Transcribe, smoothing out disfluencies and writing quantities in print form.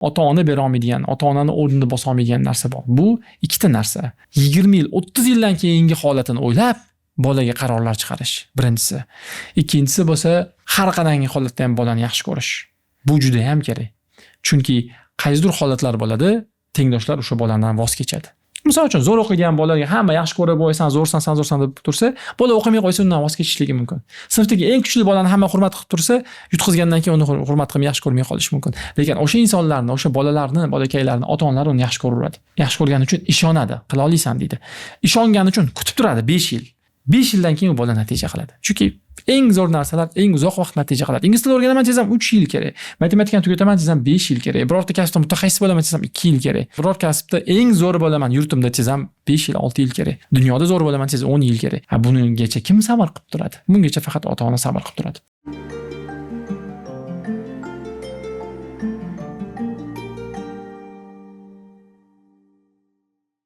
Ota ona bera olmaydigan, ota onani o'rnini bosa olmaydigan narsa bor. Bu ikkita narsa: 20 yil, 30 yildan keyingi holatini o'ylab bolaga qarorlar chiqarish birinchisi. Ikkinchisi bo'lsa, har qanday holatda ham bolani yaxshi ko'rish. Bu juda ham kerak, chunki qaysidir holatlar bo'ladi, tengdoshlar o'sha boladan voz kechadi. Misol uchun, zo'r o'qigan bolaga hamma yaxshi ko'rib, "Voy, san zo'rsan, san zo'rsan" deb tursa, bola o'qimay qo'ysa, undan voz kechishligi mumkin. Sinfdagi eng kuchli bolani hamma hurmat qilib tursa, yutqizgandan keyin uni hurmat qilmay, yaxshi ko'rmay qolishi mumkin. Lekin o'sha insonlarni, o'sha bolalarni, bolakaylarni ota onalari uni yaxshi ko'raveradi. Yaxshi ko'rgani uchun ishonadi, "Qila olasan", deydi. Ishongani uchun kutib turadi 5 yil. 5 yildan keyin u bola natija qiladi, chunki eng zo'r narsalar eng uzoq vaqt natija qiladi. Ingliz tilini o'rganaman desam, 3 yil kerak. Matematikani tugataman desam, 5 yil kerak. Birorta kasbda mutaxassis bo'laman desam, 2 yil kerak. Biror kasbda eng zo'ri bo'laman yurtimda desam, 5 yil, 6 yil kerak. Dunyoda zo'r bo'laman desam, 10 yil kerak. Ha, bungacha kim sabr qilib turadi? Bungacha faqat ota ona sabr qilib turadi.